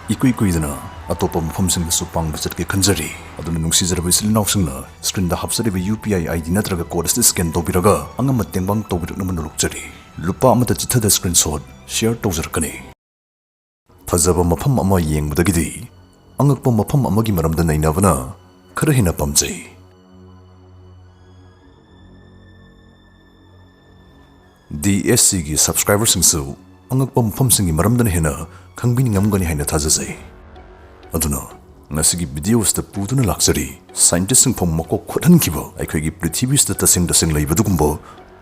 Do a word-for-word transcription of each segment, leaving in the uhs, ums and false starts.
ꯏꯀꯨꯏ ꯀꯨꯏꯗꯅ ꯑꯇꯣꯞꯄ ꯃꯐꯝꯁꯤꯡꯗꯁꯨ ꯄꯥꯡꯕ ꯆꯠꯀꯦ ꯈꯟꯖꯔꯤ꯫ ꯑꯗꯨꯅ ꯅꯨꯡꯁꯤꯖꯔꯕ ꯏꯆꯤꯜ ꯏꯅꯥꯎꯁꯤꯡꯅ screenꯗ ꯍꯥꯞꯆꯔꯤꯕ UPI ID ꯅꯠꯇ꯭ꯔꯒ code ꯑꯁꯤ scan ꯇꯧꯕꯤꯔꯒ ꯑꯉꯝꯕ ꯇꯦꯡꯕꯥꯡ ꯇꯧꯕꯤꯔꯛꯅꯕ ꯅꯣꯂꯨꯛꯆꯔꯤ꯫ ꯂꯨꯄꯥ ꯑꯃꯠꯇ ꯆꯤꯠꯊꯗ screenshot share ꯇꯧꯖꯔꯛꯀꯅꯤ꯫ ꯐꯖꯕ ꯃꯐꯝ ꯑꯃ ꯌꯦꯡꯕꯗꯒꯤꯗꯤ ꯑꯉꯛꯄ ꯃꯐꯝ ꯑꯃꯒꯤ ꯃꯔꯝꯗ ꯅꯩꯅꯕꯅ ꯈꯔ ꯍꯦꯟꯅ ꯄꯥꯝꯖꯩ꯫ DSCꯒꯤ subscriberꯁꯤꯡꯁꯨ ꯑꯉꯛꯄ ꯃꯐꯝꯁꯤꯡꯒꯤ ꯃꯔꯝꯗꯅ ꯍꯦꯟꯅ ꯈꯪꯕꯤꯅꯤꯡꯉꯝꯒꯅꯤ ꯍꯥꯏꯅ ꯊꯥꯖꯖꯩ꯫ ꯑꯗꯨꯅ ꯉꯁꯤꯒꯤ video ꯑꯁꯤꯗ ꯄꯨꯗꯨꯅ ꯂꯥꯛꯆꯔꯤ, scientistꯁꯤꯡ ꯐꯥꯎ ꯃꯀꯣꯛ ꯈꯨꯠꯍꯟꯈꯤꯕ ꯑꯩꯈꯣꯏꯒꯤ ꯄ꯭ꯔꯤꯊꯤꯕꯤꯁꯤꯗ ꯇꯁꯦꯡ ꯇꯁꯦꯡ ꯂꯩꯕ ꯑꯗꯨꯒꯨꯝꯕ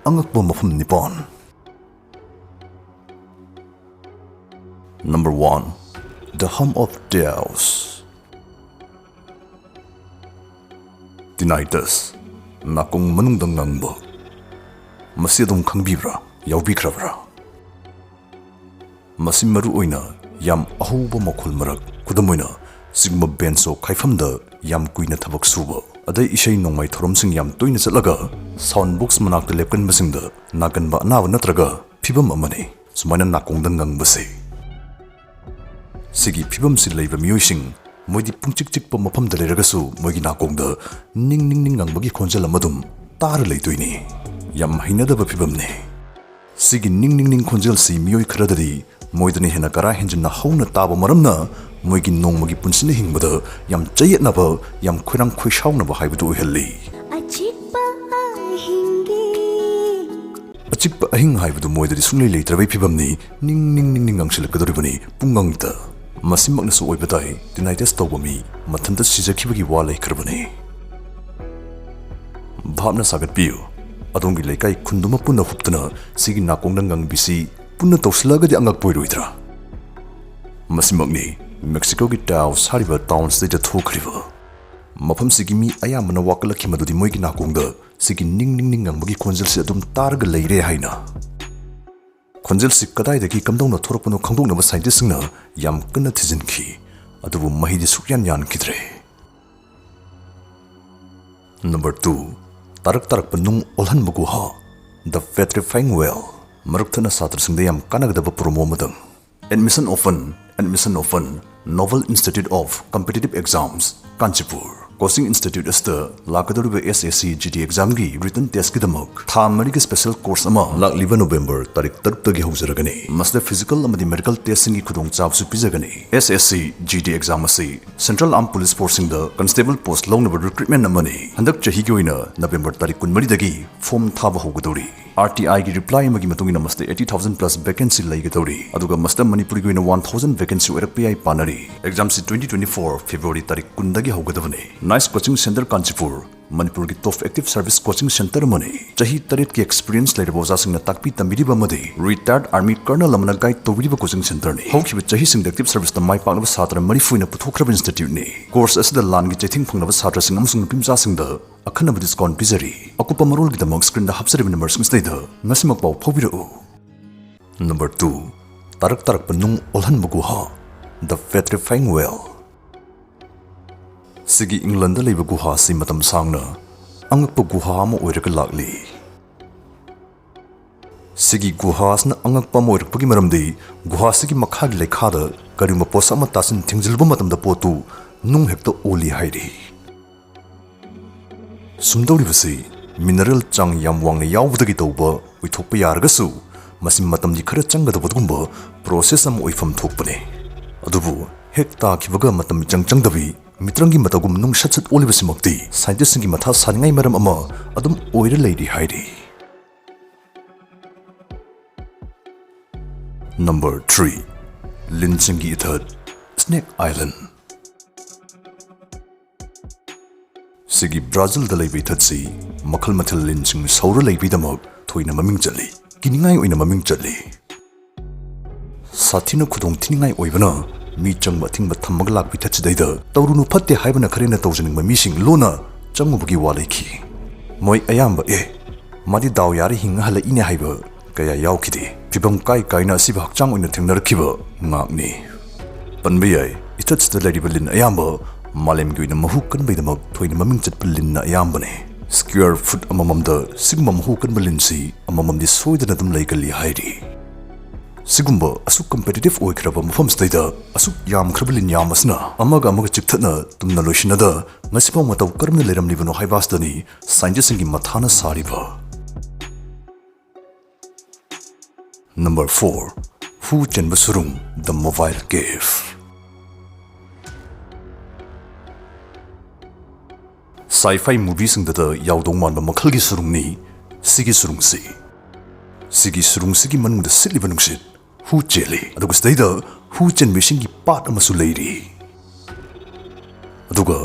ꯑꯉꯛꯄ ꯃꯐꯝ ꯅꯤꯄꯥꯟ꯫ Number one, the hum of doves. Tinnitus, ꯅꯥꯀꯣꯡ ꯃꯅꯨꯡꯗ ꯉꯪꯕ꯫ ꯃꯁꯤ ꯑꯗꯨꯝ ꯈꯪꯕꯤꯕ꯭ꯔꯥ? ꯌꯥꯎꯕꯤꯈ꯭ꯔꯕ꯭ꯔꯥ? ꯃꯁꯤ ꯃꯔꯨ ꯑꯣꯏꯅ ꯌꯥꯝ ꯑꯍꯧꯕ ꯃꯈꯣꯜ ꯃꯔꯛ, ꯈꯨꯗꯝ ꯑꯣꯏꯅ ꯁꯤꯒꯨꯝꯕ bench ꯈꯥꯏꯐꯝꯗ ꯌꯥꯝ ꯀꯨꯏꯅ ꯊꯕꯛ ꯁꯨꯕ, ꯑꯗꯩ ꯏꯁꯩ ꯅꯣꯡꯃꯥꯏ ꯊꯧꯔꯝꯁꯤꯡ ꯌꯥꯝ ꯇꯣꯏꯅ ꯆꯠꯂꯒ sound box ꯃꯅꯥꯛꯇ ꯂꯦꯞꯀꯟꯕꯁꯤꯡꯗ ꯅꯥꯒꯟꯕ ꯑꯅꯥꯕ ꯅꯠꯇ꯭ꯔꯒ ꯐꯤꯕꯝ ꯑꯃꯅꯤ꯫ ꯁꯨꯃꯥꯏꯅ ꯅꯥꯀꯣꯡꯗ ꯉꯪꯕꯁꯦ꯫ ꯁꯤꯒꯤ ꯐꯤꯕꯝꯁꯤ ꯂꯩꯕ ꯃꯤꯑꯣꯏꯁꯤꯡ, ꯃꯣꯏꯗꯤ ꯄꯨꯡꯆꯤꯛ ꯆꯤꯛꯄ ꯃꯐꯝꯗ ꯂꯩꯔꯒꯁꯨ ꯃꯣꯏꯒꯤ ꯅꯥꯀꯣꯡꯗ ꯅꯤꯡ ꯅꯤꯡ ꯅꯤꯡ ꯉꯪꯕꯒꯤ ꯈꯣꯟꯖꯦꯜ ꯑꯃ ꯑꯗꯨꯝ ꯇꯥꯔ ꯂꯩꯗꯣꯏꯅꯤ꯫ ꯌꯥꯝ ꯍꯩꯅꯗꯕ ꯐꯤꯕꯝꯅꯤ꯫ ꯁꯤꯒꯤ ꯅꯤꯡ ꯅꯤꯡ ꯅꯤꯡ ꯈꯣꯟꯖꯦꯜꯁꯤ ꯃꯤꯑꯣꯏ ꯈꯔꯗꯗꯤ ꯃꯣꯏꯗꯅ ꯍꯦꯟꯅ ꯀꯔꯥ ꯍꯦꯟꯖꯤꯟꯅ ꯍꯧꯅ ꯇꯥꯕ ꯃꯔꯝꯅ ꯃꯣꯏꯒꯤ ꯅꯣꯡꯃꯒꯤ ꯄꯨꯟꯁꯤꯅ ꯍꯤꯡꯕꯗ ꯌꯥꯝ ꯆꯌꯦꯠꯅꯕ, ꯌꯥꯝ ꯈꯣꯏꯔꯥꯡ ꯈꯣꯏꯁꯥꯎꯅꯕ ꯍꯥꯏꯕꯗꯨ ꯑꯣꯏꯍꯜꯂꯤ꯫ ꯑꯆꯤꯛꯄ ꯑꯍꯤꯡꯒꯤ ꯑꯆꯤꯛꯄ ꯑꯍꯤꯡ ꯍꯥꯏꯕꯗꯨ ꯃꯣꯏꯗꯗꯤ ꯁꯨꯡꯂꯩ ꯂꯩꯇ꯭ꯔꯕꯩ ꯐꯤꯕꯝꯅꯤ꯫ ꯅꯤꯡ ꯅꯤꯡ ꯅꯤꯡ ꯅꯤꯡ ꯉꯪꯁꯤꯜꯂꯛꯀꯗꯧꯔꯤꯕꯅꯤ ꯄꯨꯡꯉꯪꯇ꯫ ꯃꯁꯤꯃꯛꯅꯁꯨ ꯑꯣꯏꯕ ꯇꯥꯏ, tinnitus ꯇꯧꯕ ꯃꯤ ꯃꯊꯟꯇ ꯁꯤꯖꯈꯤꯕꯒꯤ ꯋꯥ ꯂꯩꯈ꯭ꯔꯕꯅꯤ꯫ ꯚꯥꯞꯅ ꯁꯥꯒꯠꯄꯤꯌꯨ, ꯑꯗꯣꯝꯒꯤ ꯂꯩꯀꯥꯏ ꯈꯨꯟꯗꯨꯃ ꯄꯨꯟꯅ ꯍꯨꯞꯇꯨꯅ ꯁꯤꯒꯤ ꯅꯥꯀꯣꯡꯗ ꯉꯪꯕꯤꯁꯤ ꯄꯨꯟꯅ ꯇꯧꯁꯤꯜꯂꯛꯑꯒꯗꯤ ꯑꯉꯛꯄ ꯑꯣꯏꯔꯣꯏꯗ꯭ꯔꯥ? ꯃꯁꯤꯃꯛꯅꯤ ꯃꯦꯛꯁꯤꯀꯣꯒꯤ ꯇꯥꯎꯁ ꯍꯥꯏꯔꯤꯕ town ꯁꯤꯗꯩꯗ ꯊꯣꯛꯈ꯭ꯔꯤꯕ꯫ ꯃꯐꯝꯁꯤꯒꯤ ꯃꯤ ꯑꯌꯥꯝꯕꯅ ꯋꯥꯀꯠꯂꯛꯈꯤ ꯃꯗꯨꯗꯤ ꯃꯣꯏꯒꯤ ꯅꯥꯀꯣꯡꯗ ꯁꯤꯒꯤ ꯅꯤꯡ ꯅꯤꯡ ꯅꯤꯡ ꯉꯪꯕꯒꯤ ꯈꯣꯟꯖꯦꯜꯁꯤ ꯑꯗꯨꯝ ꯇꯥꯔꯒ ꯂꯩꯔꯦ ꯍꯥꯏꯅ꯫ ꯈꯣꯟꯖꯦꯜꯁꯤ ꯀꯗꯥꯏꯗꯒꯤ ꯀꯝꯗꯧꯅ ꯊꯣꯔꯛꯄꯅꯣ ꯈꯪꯗꯣꯛꯅꯕ scientistꯁꯤꯡꯅ ꯌꯥꯝ ꯀꯟꯅ ꯊꯤꯖꯤꯟꯈꯤ, ꯑꯗꯨꯕꯨ ꯃꯍꯩꯗꯤ ꯁꯨꯛꯌꯥꯟ ꯌꯥꯟꯈꯤꯗ꯭ꯔꯦ꯫ Number two, ꯇꯥꯔꯛ ꯇꯥꯔꯛꯄ ꯅꯨꯡ ꯑꯣꯜꯍꯟꯕ ꯒꯨꯍꯥ, the petrifying well꯫ ꯃꯔꯛ ꯊꯠꯅ ꯁꯥꯇ꯭ꯔꯁꯤꯡꯗ ꯌꯥꯝ ꯀꯥꯟꯅꯒꯗꯕ promo ꯑꯃꯗꯪ꯫ Admission open, admission open꯫ Noble Institute of Competitive Exams, Kanchipur. Coaching institute ꯑꯁꯤꯗ ꯂꯥꯛꯀꯗꯧꯔꯤꯕ S S C G D examꯒꯤ written testꯀꯤꯗꯃꯛ ꯊꯥ ꯃꯔꯤꯒꯤ special course ꯑꯃ ꯂꯥꯛꯂꯤꯕ November ꯇꯥꯔꯤꯛ ꯇꯔꯨꯛꯇꯒꯤ ꯍꯧꯖꯔꯒꯅꯤ꯫ ꯃꯁꯤꯗ physical ꯑꯃꯗꯤ medical testꯁꯤꯡꯒꯤ ꯈꯨꯗꯣꯡꯆꯥꯕꯁꯨ ꯄꯤꯖꯒꯅꯤ꯫ S S C G D exam ꯑꯁꯤ Central Armed Police Forceꯁꯤꯡꯗ constable post ꯂꯧꯅꯕ recruitment ꯑꯃꯅꯤ꯫ ꯍꯟꯗꯛ ꯆꯍꯤꯒꯤ ꯑꯣꯏꯅ November ꯇꯥꯔꯤꯛ ꯀꯨꯟꯃꯔꯤꯗꯒꯤ form ꯊꯥꯕ ꯍꯧꯒꯗꯧꯔꯤ꯫ R T Iꯒꯤ reply ꯑꯃꯒꯤ ꯃꯇꯨꯡ ꯏꯟꯅ ꯃꯁꯤꯗ eighty thousand plus vacancy ꯂꯩꯒꯗꯧꯔꯤ꯫ ꯑꯗꯨꯒ ꯃꯁꯤꯗ ꯃꯅꯤꯄꯨꯔꯒꯤ ꯑꯣꯏꯅ one thousand vacancy ꯑꯣꯏꯔꯛꯄ ꯌꯥꯏ ꯄꯥꯅꯔꯤ꯫ Examꯁꯤ twenty twenty-four February ꯇꯥꯔꯤꯛ ꯀꯨꯟꯗꯒꯤ ꯍꯧꯒꯗꯕꯅꯤ꯫ Nice Coaching Centre ꯀꯥꯟꯆꯤꯄꯨꯔ, ꯃꯅꯤꯄꯨꯔꯒꯤ top active service coaching centre ꯑꯃꯅꯤ꯫ ꯆꯍꯤ ꯇꯔꯦꯠꯀꯤ experience ꯂꯩꯔꯕ ꯑꯣꯖꯥꯁꯤꯡꯅ ꯇꯥꯛꯄꯤ ꯇꯝꯕꯤꯔꯤꯕ ꯑꯃꯗꯤ retired army colonel ꯑꯃꯅ guide ꯇꯧꯕꯤꯔꯤꯕ coaching centreꯅꯤ꯫ ꯍꯧꯈꯤꯕ ꯆꯍꯤꯁꯤꯡꯗ active serviceꯇ ꯃꯥꯏ ꯄꯥꯛꯂꯕ ꯁꯥꯇ꯭ꯔ ꯃꯔꯤꯐꯨꯅ ꯄꯨꯊꯣꯛꯈ꯭ꯔꯕ instituteꯅꯤ꯫ Course ꯑꯁꯤꯗ ꯂꯥꯟꯒꯤ ꯆꯩꯊꯦꯡ ꯐꯪꯂꯕ ꯁꯥꯇ꯭ꯔꯁꯤꯡ ꯑꯃꯁꯨꯡ ꯅꯨꯄꯤꯃꯆꯥꯁꯤꯡꯗ ꯑꯈꯟꯅꯕ discount ꯄꯤꯖꯔꯤ꯫ ꯑꯀꯨꯞꯄ ꯃꯔꯣꯜꯒꯤꯗꯃꯛ screenꯗ ꯍꯥꯞꯆꯔꯤꯕ numberꯁꯤꯡꯁꯤꯗꯩꯗ ꯉꯁꯤꯃꯛ ꯄꯥꯎ ꯐꯥꯎꯕꯤꯔꯛꯎ꯫ Number two, ꯇꯥꯔꯛ ꯇꯥꯔꯛꯄ ꯅꯨꯡ ꯑꯣꯜꯍꯟꯕ ꯒꯨꯍꯥ, The Petrifying Well꯫ ꯁꯤꯒꯤ ꯏꯪꯂꯟꯗ ꯂꯩꯕ ꯒꯨꯍꯥ ꯑꯁꯤ ꯃꯇꯝ ꯁꯥꯡꯅ ꯑꯉꯛꯄ ꯒꯨꯍꯥ ꯑꯃ ꯑꯣꯏꯔꯒ ꯂꯥꯛꯂꯤ꯫ ꯁꯤꯒꯤ ꯒꯨꯍꯥ ꯑꯁꯤꯅ ꯑꯉꯛꯄ ꯑꯃ ꯑꯣꯏꯔꯛꯄꯒꯤ ꯃꯔꯝꯗꯤ ꯒꯨꯍꯥ ꯑꯁꯤꯒꯤ ꯃꯈꯥꯒꯤ ꯂꯩꯈꯥꯗ ꯀꯔꯤꯒꯨꯝꯕ ꯄꯣꯠꯁꯛ ꯑꯃ ꯇꯥꯁꯤꯟ ꯊꯤꯡꯖꯤꯜꯂꯨꯕ ꯃꯇꯝꯗ ꯄꯣꯠꯇꯨ ꯅꯨꯡ ꯍꯦꯛꯇ ꯑꯣꯜꯂꯤ ꯍꯥꯏꯔꯤ꯫ ꯁꯨꯝꯗꯧꯔꯤꯕꯁꯤ mineral ꯆꯥꯡ ꯌꯥꯝ ꯋꯥꯡꯅ ꯌꯥꯎꯕꯗꯒꯤ ꯇꯧꯕ ꯑꯣꯏꯊꯣꯛꯄ ꯌꯥꯔꯒꯁꯨ, ꯃꯁꯤ ꯃꯇꯝꯗꯤ ꯈꯔ ꯆꯪꯒꯗꯕ ꯑꯗꯨꯒꯨꯝꯕ process ꯑꯃ ꯑꯣꯏꯐꯝ ꯊꯣꯛꯄꯅꯤ꯫ ꯑꯗꯨꯕꯨ ꯍꯦꯛ ꯇꯥꯈꯤꯕꯒ ꯃꯇꯝ ꯏꯆꯪ ꯆꯪꯗꯕꯤ ꯃꯤꯇ꯭ꯔꯪꯒꯤ ꯃꯇꯧꯒꯨꯝ ꯅꯨꯡ ꯁꯠ ꯁꯠ ꯑꯣꯜꯂꯤꯕꯁꯤꯃꯛꯇꯤ scientistꯁꯤꯡꯒꯤ ꯃꯊꯥ ꯁꯥꯅꯤꯡꯉꯥꯏ ꯃꯔꯝ ꯑꯃ ꯑꯗꯨꯝ ꯑꯣꯏꯔ ꯂꯩꯔꯤ ꯍꯥꯏꯔꯤ꯫ Number three, ꯂꯤꯟꯁꯤꯡꯒꯤ ꯏꯊꯠ, Snake Island꯫ ꯁꯤꯒꯤ ꯕ꯭ꯔꯥꯖꯤꯜꯗ ꯂꯩꯕ ꯏꯊꯠꯁꯤ ꯃꯈꯜ ꯃꯊꯦꯜ ꯂꯤꯟꯁꯤꯡ ꯁꯧꯔ ꯂꯩꯕꯒꯤꯗꯃꯛ ꯊꯣꯏꯅ ꯃꯃꯤꯡ ꯆꯠꯂꯤ, ꯀꯤꯅꯤꯡꯉꯥꯏ ꯑꯣꯏꯅ ꯃꯃꯤꯡ ꯆꯠꯂꯤ꯫ ꯁꯥꯊꯤꯅ ꯈꯨꯗꯣꯡ ꯊꯤꯅꯤꯡꯉꯥꯏ ꯑꯣꯏꯕꯅ ꯃꯤ ꯆꯪꯕ ꯑꯊꯤꯡꯕ ꯊꯝꯃꯒ ꯂꯥꯛꯄ ꯏꯊꯠꯁꯤꯗꯩꯗ ꯇꯧꯔꯨꯅꯨ ꯐꯠꯇꯦ ꯍꯥꯏꯕꯅ ꯈꯔ ꯍꯦꯟꯅ ꯇꯧꯖꯅꯤꯡꯕ ꯃꯤꯁꯤꯡ ꯂꯣꯟꯅ ꯆꯪꯉꯨꯕꯒꯤ ꯋꯥ ꯂꯩꯈꯤ꯫ ꯃꯣꯏ ꯑꯌꯥꯝꯕ "ꯑꯦ, ꯃꯥꯗꯤ ꯗꯥꯎ ꯌꯥꯔꯦ ꯍꯤꯡꯉ ꯍꯜꯂꯛꯏꯅꯦ" ꯍꯥꯏꯕ ꯀꯌꯥ ꯌꯥꯎꯈꯤꯗꯦ꯫ ꯐꯤꯕꯝ ꯀꯥꯏ ꯀꯥꯏꯅ ꯑꯁꯤꯕ ꯍꯛꯆꯥꯡ ꯑꯣꯏꯅ ꯊꯦꯡꯅꯔꯛꯈꯤꯕ ꯉꯥꯛꯅꯤ꯫ ꯄꯟꯕ ꯌꯥꯏ, ꯏꯊꯠꯁꯤꯗ ꯂꯩꯔꯤꯕ ꯂꯤꯟ ꯑꯌꯥꯝꯕ ꯃꯥꯂꯦꯝꯒꯤ ꯑꯣꯏꯅ ꯃꯍꯨ ꯀꯟꯕꯒꯤꯗꯃꯛ ꯊꯣꯏꯅ ꯃꯃꯤꯡ ꯆꯠꯄ ꯂꯤꯟꯅ ꯑꯌꯥꯝꯕꯅꯤ꯫ Square foot ꯑꯃꯃꯝꯗ ꯁꯤꯒꯨꯝꯕ ꯃꯍꯨ ꯀꯟꯕ ꯂꯤꯟꯁꯤ ꯑꯃꯃꯝꯗꯤ ꯁꯣꯏꯗꯅ ꯑꯗꯨꯝ ꯂꯩꯒꯜꯂꯤ ꯍꯥꯏꯔꯤ꯫ ꯁꯤꯒꯨꯝꯕ ꯑꯁꯨꯛ ꯀꯝꯄꯤꯇꯤꯇꯤꯚ ꯑꯣꯏꯈ꯭ꯔꯕ ꯃꯐꯝꯁꯤꯗꯩꯗ ꯑꯁꯨꯛ ꯌꯥꯝꯈ꯭ꯔꯕ ꯂꯤꯟ ꯌꯥꯝ ꯑꯁꯤꯅ ꯑꯃꯒ ꯑꯃꯒ ꯆꯤꯛꯊꯠꯅ ꯇꯨꯝꯅ ꯂꯣꯏꯁꯤꯟꯅꯗ ꯉꯁꯤꯐꯥꯎ ꯃꯇꯧ ꯀꯔꯝꯅ ꯂꯩꯔꯝꯂꯤꯕꯅꯣ ꯍꯥꯏꯕ ꯑꯁꯤꯗꯅꯤ ꯁꯥꯏꯟꯇꯤꯁꯁꯤꯡꯒꯤ ꯃꯊꯥꯅ ꯁꯥꯔꯤꯕ꯫ ꯅꯝꯕꯔ ꯐꯣꯔ, ꯍꯨ ꯆꯦꯟꯕ ꯁꯨꯔꯨꯡ, The Mobile Cave꯫ Sci-fi movieꯁꯤꯡꯗꯇ ꯌꯥꯎꯗꯧ ꯃꯥꯟꯕ ꯃꯈꯜꯒꯤ ꯁꯨꯔꯨꯡꯅꯤ ꯁꯤꯒꯤ ꯁꯨꯔꯨꯡꯁꯤ꯫ ꯁꯤꯒꯤ ꯁꯨꯔꯨꯡꯁꯤꯒꯤ ꯃꯅꯨꯡꯗ ꯁꯤꯠꯂꯤꯕ ꯅꯨꯡꯁꯤꯠ ꯍꯨ ꯆꯦꯜꯂꯤ, ꯑꯗꯨꯒ ꯁꯤꯗꯩꯗ ꯍꯨ ꯆꯦꯟꯕꯤꯁꯤꯡꯒꯤ ꯄꯥꯠ ꯑꯃꯁꯨ ꯂꯩꯔꯤ꯫ ꯑꯗꯨꯒ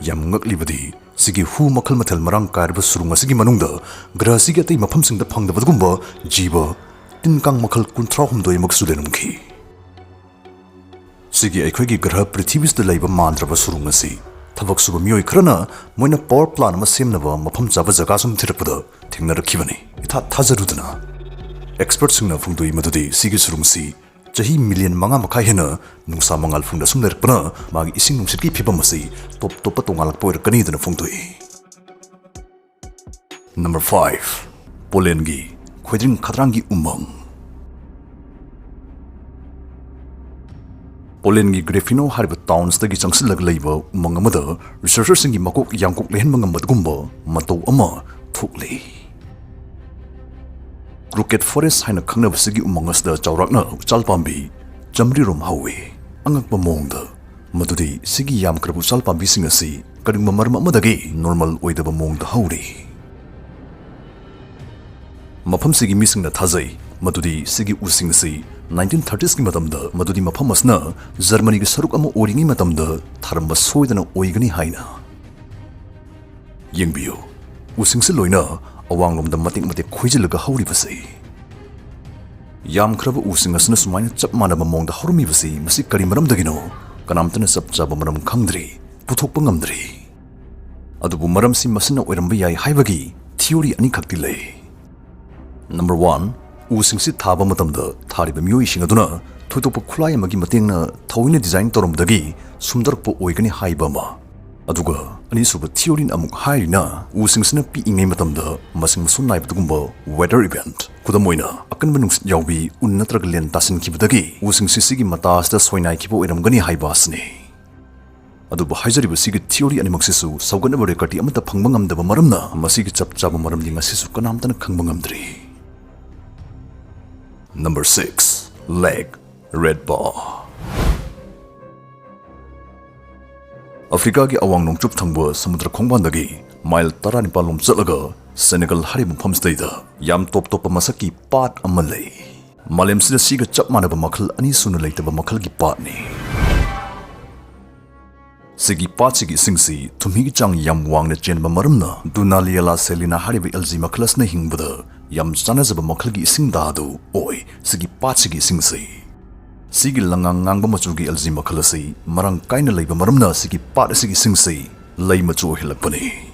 ꯌꯥꯝ ꯉꯛꯂꯤꯕꯗꯤ, ꯁꯤꯒꯤ ꯍꯨ ꯃꯈꯜ ꯃꯊꯦꯜ ꯃꯔꯥꯡ ꯀꯥꯏꯔꯕ ꯁꯨꯔꯨꯡ ꯑꯁꯤꯒꯤ ꯃꯅꯨꯡꯗ ꯒ꯭ꯔꯍꯁꯤꯒꯤ ꯑꯇꯩ ꯃꯐꯝꯁꯤꯡꯗ ꯐꯪꯗꯕ ꯑꯗꯨꯒꯨꯝꯕ ꯖꯤꯕ ꯇꯤꯟ ꯀꯥꯡ ꯃꯈꯜ ꯀꯨꯟꯊ꯭ꯔꯥ ꯍꯨꯝꯗꯣꯏ ꯑꯃꯒꯁꯨ ꯂꯩꯔꯝꯈꯤ꯫ ꯁꯤꯒꯤ ꯑꯩꯈꯣꯏꯒꯤ ꯒ꯭ꯔꯍ ꯄ꯭ꯔꯤꯊꯤꯕꯤꯁꯤꯗ ꯂꯩꯕ ꯃꯥꯟꯗ꯭ꯔꯕ ꯁꯨꯔꯨꯡ ꯑꯁꯤ ꯊꯕꯛ ꯁꯨꯕ ꯃꯤꯑꯣꯏ ꯈꯔꯅ ꯃꯣꯏꯅ ꯄꯥꯋꯔ ꯄ꯭ꯂꯥꯟ ꯑꯃ ꯁꯦꯝꯅꯕ ꯃꯐꯝ ꯆꯥꯕ ꯖꯒꯥ ꯁꯨꯝ ꯊꯤꯔꯛꯄꯗ ꯊꯦꯡꯅꯔꯛꯈꯤꯕꯅꯤ꯫ ꯏꯊꯥ ꯊꯥꯖꯔꯨꯗꯅ ꯑꯦꯛꯁꯄꯔꯠꯁꯤꯡꯅ ꯐꯣꯡꯗꯣꯛꯏ ꯃꯗꯨꯗꯤ ꯁꯤꯒꯤ ꯁꯨꯔꯨꯡꯁꯤ ꯆꯍꯤ ꯃꯤꯂꯤꯌꯟ ꯃꯉꯥ ꯃꯈꯥꯏ ꯍꯦꯟꯅ ꯅꯨꯡꯁꯥ ꯃꯉꯥꯜ ꯐꯪꯗ ꯁꯨꯝ ꯂꯩꯔꯛꯄꯅ ꯃꯥꯒꯤ ꯏꯁꯤꯡ ꯅꯨꯡꯁꯤꯠꯀꯤ ꯐꯤꯕꯝ ꯑꯁꯤ ꯇꯣꯞ ꯇꯣꯞꯄ ꯇꯣꯉꯥꯜꯂꯛꯄ ꯑꯣꯏꯔꯛꯀꯅꯤꯗꯅ ꯐꯣꯡꯗꯣꯛꯏ꯫ ꯅꯝꯕꯔ ꯐꯥꯏꯚ, ꯄꯣꯂꯦꯟꯒꯤ ꯈꯣꯏꯗ꯭ꯔꯤꯡ ꯈꯗ꯭ꯔꯥꯡꯒꯤ ꯎꯃꯪ꯫ ꯄꯣꯂꯦꯟꯒꯤ ꯒ꯭ꯔꯦꯐꯤꯅꯣ ꯍꯥꯏꯔꯤꯕ ꯇꯥꯎꯟꯁꯤꯗꯒꯤ ꯆꯪꯁꯤꯜꯂꯒ ꯂꯩꯕ ꯎꯃꯪ ꯑꯃꯗ ꯔꯤꯁꯔꯆꯔꯁꯤꯡꯒꯤ ꯃꯀꯣꯛ ꯌꯥꯡꯀꯣꯛ ꯂꯩꯍꯟꯕ ꯉꯝꯕ ꯑꯗꯨꯒꯨꯝꯕ ꯃꯇꯧ ꯑꯃ ꯊꯣꯛꯂꯤ꯫ ꯀ꯭ꯔꯨꯀꯦꯠ ꯐꯣꯔꯦꯁ ꯍꯥꯏꯅ ꯈꯪꯅꯕꯁꯤꯒꯤ ꯎꯃꯪ ꯑꯁꯤꯗ ꯆꯥꯎꯔꯥꯛꯅ ꯎꯆꯥꯜ ꯄꯥꯝꯕꯤ ꯆꯥꯃꯔꯤꯔꯣꯝ ꯍꯧꯏ꯫ ꯑꯉꯛꯄ ꯃꯑꯣꯡꯗ, ꯃꯗꯨꯗꯤ ꯁꯤꯒꯤ ꯌꯥꯝꯈ꯭ꯔꯕ ꯎꯆꯥꯜ ꯄꯥꯝꯕꯤꯁꯤꯡ ꯑꯁꯤ ꯀꯔꯤꯒꯨꯝꯕ ꯃꯔꯝ ꯑꯃꯗꯒꯤ ꯅꯣꯔꯃꯦꯜ ꯑꯣꯏꯗꯕ ꯃꯑꯣꯡꯗ ꯍꯧꯔꯤ꯫ ꯃꯐꯝꯁꯤꯒꯤ ꯃꯤꯁꯤꯡꯅ ꯊꯥꯖꯩ ꯃꯗꯨꯗꯤ ꯁꯤꯒꯤ ꯎꯁꯤꯡ ꯑꯁꯤ ꯅꯥꯏꯟꯇꯤꯟ ꯊꯥꯔꯇꯤꯁꯀꯤ ꯃꯇꯝꯗ, ꯃꯗꯨꯗꯤ ꯃꯐꯝ ꯑꯁꯤꯅ ꯖꯔꯃꯅꯤꯒꯤ ꯁꯔꯨꯛ ꯑꯃ ꯑꯣꯏꯔꯤꯉꯩ ꯃꯇꯝꯗ ꯊꯥꯔꯝꯕ ꯁꯣꯏꯗꯅ ꯑꯣꯏꯒꯅꯤ ꯍꯥꯏꯅ꯫ ꯌꯦꯡꯕꯤꯌꯨ, ꯎꯁꯤꯡꯁꯤ ꯂꯣꯏꯅ ꯑꯋꯥꯡꯂꯣꯝꯗ ꯃꯇꯦꯛ ꯃꯇꯦꯛ ꯈꯣꯏꯖꯤꯜꯂꯒ ꯍꯧꯔꯤꯕꯁꯤ꯫ ꯌꯥꯝꯈ꯭ꯔꯕ ꯎꯁꯤꯡ ꯑꯁꯤꯅ ꯁꯨꯃꯥꯏꯅ ꯆꯞ ꯃꯥꯟꯅꯕ ꯃꯑꯣꯡꯗ ꯍꯧꯔꯝꯃꯤꯕꯁꯤ ꯃꯁꯤ ꯀꯔꯤ ꯃꯔꯝꯗꯒꯤꯅꯣ? ꯀꯅꯥꯝꯇꯅ ꯆꯞ ꯆꯥꯕ ꯃꯔꯝ ꯈꯪꯗ꯭ꯔꯤ, ꯄꯨꯊꯣꯛꯄ ꯉꯝꯗ꯭ꯔꯤ꯫ ꯑꯗꯨꯕꯨ ꯃꯔꯝꯁꯤ ꯃꯁꯤꯅ ꯑꯣꯏꯔꯝꯕ ꯌꯥꯏ ꯍꯥꯏꯕꯒꯤ ꯊꯤꯑꯣꯔꯤ ꯑꯅꯤꯈꯛꯇꯤ ꯂꯩ꯫ ꯅꯝꯕꯔ ꯋꯥꯟ, ꯎꯁꯤꯡꯁꯤ ꯊꯥꯕ ꯃꯇꯝꯗ ꯊꯥꯔꯤꯕ ꯃꯤꯑꯣꯏꯁꯤꯡ ꯑꯗꯨꯅ ꯊꯣꯏꯗꯣꯛꯄ ꯈꯨꯠꯂꯥꯏ ꯑꯃꯒꯤ ꯃꯇꯦꯡꯅ ꯊꯑꯣꯏꯅ ꯗꯤꯖꯥꯏꯟ ꯇꯧꯔꯝꯕꯗꯒꯤ ꯁꯨꯝꯗꯔꯛꯄ ꯑꯣꯏꯒꯅꯤ ꯍꯥꯏꯕ ꯑꯃ꯫ ꯑꯗꯨꯒ ꯑꯅꯤꯁꯨꯕ theoryꯅ ꯑꯃꯨꯛ ꯍꯥꯏꯔꯤꯅ, ꯎꯁꯤꯡꯁꯤꯅ ꯄꯤꯛꯏꯉꯩ ꯃꯇꯝꯗ ꯃꯁꯤꯡ ꯃꯁꯨ ꯅꯥꯏꯕꯗꯨꯒꯨꯝꯕ weather event, ꯈꯨꯗꯝ ꯑꯣꯏꯅ ꯑꯀꯟꯕ ꯅꯨꯡꯁꯤꯠ ꯌꯥꯎꯕꯤ ꯎꯟ ꯅꯠꯇ꯭ꯔꯒ ꯂꯦꯟ ꯇꯥꯁꯤꯟꯈꯤꯕꯗꯒꯤ ꯎꯁꯤꯡꯁꯤ ꯁꯤꯒꯤ ꯃꯇꯥ ꯑꯁꯤꯗ ꯁꯣꯏꯅꯥꯏꯈꯤꯕ ꯑꯣꯏꯔꯝꯒꯅꯤ ꯍꯥꯏꯕ ꯑꯁꯤꯅꯤ꯫ ꯑꯗꯨꯕꯨ ꯍꯥꯏꯖꯔꯤꯕ ꯁꯤꯒꯤ theory ꯑꯅꯤꯃꯛꯁꯤꯁꯨ ꯁꯧꯒꯠꯅꯕ recordꯗꯤ ꯑꯃꯠꯇ ꯐꯪꯕ ꯉꯝꯗꯕ ꯃꯔꯝꯅ ꯃꯁꯤꯒꯤ ꯆꯞ ꯆꯥꯕ ꯃꯔꯝꯗꯤ ꯉꯁꯤꯁꯨ ꯀꯅꯥꯝꯇꯅ ꯈꯪꯕ ꯉꯝꯗ꯭ꯔꯤ꯫ Number six, Lake Redba꯫ ꯑꯐ꯭ꯔꯤꯀꯥꯒꯤ ꯑꯋꯥꯡ ꯅꯣꯡꯆꯨꯞ ꯊꯪꯕ ꯁꯃꯨꯗ꯭ꯔ ꯈꯣꯡꯕꯥꯟꯗꯒꯤ ꯃꯥꯏꯜ ꯇꯔꯥꯅꯤꯄꯥꯜ ꯂꯣꯝ ꯆꯠꯂꯒ ꯁꯦꯅꯦꯒꯜ ꯍꯥꯏꯔꯤꯕ ꯃꯐꯝꯁꯤꯗꯩꯗ ꯌꯥꯝ ꯇꯣꯞ ꯇꯣꯞꯄ ꯃꯁꯛꯀꯤ ꯄꯥꯠ ꯑꯃ ꯂꯩ꯫ ꯃꯥꯂꯦꯝꯁꯤꯗ ꯁꯤꯒ ꯆꯞ ꯃꯥꯟꯅꯕ ꯃꯈꯜ ꯑꯅꯤ ꯁꯨꯅ ꯂꯩꯇꯕ ꯃꯈꯜꯒꯤ ꯄꯥꯠꯅꯤ꯫ ꯁꯤꯒꯤ ꯄꯥꯠꯁꯤꯒꯤ ꯏꯁꯤꯡꯁꯤ ꯊꯨꯝꯍꯤꯒꯤ ꯆꯥꯡ ꯌꯥꯝ ꯋꯥꯡꯅ ꯆꯦꯟꯕ ꯃꯔꯝꯅ Dunaliella salina ꯍꯥꯏꯔꯤꯕ algae ꯃꯈꯜ ꯑꯁꯤꯅ ꯍꯤꯡꯕꯗ ꯌꯥꯝ ꯆꯥꯟꯅꯖꯕ ꯃꯈꯜꯒꯤ ꯏꯁꯤꯡꯗꯥ ꯑꯗꯨ ꯑꯣꯏ꯫ ꯁꯤꯒꯤ ꯄꯥꯠꯁꯤꯒꯤ ꯏꯁꯤꯡꯁꯤ ꯁꯤꯒꯤ ꯂꯉꯥꯡ ꯉꯥꯡꯕ ꯃꯆꯨꯒꯤ algae ꯃꯈꯜ ꯑꯁꯤ ꯃꯔꯥꯡ ꯀꯥꯏꯅ ꯂꯩꯕ ꯃꯔꯝꯅ ꯁꯤꯒꯤ ꯄꯥꯠ ꯑꯁꯤꯒꯤ ꯏꯁꯤꯡꯁꯤ ꯂꯩ ꯃꯆꯨ ꯑꯣꯏꯍꯜꯂꯛꯄꯅꯤ꯫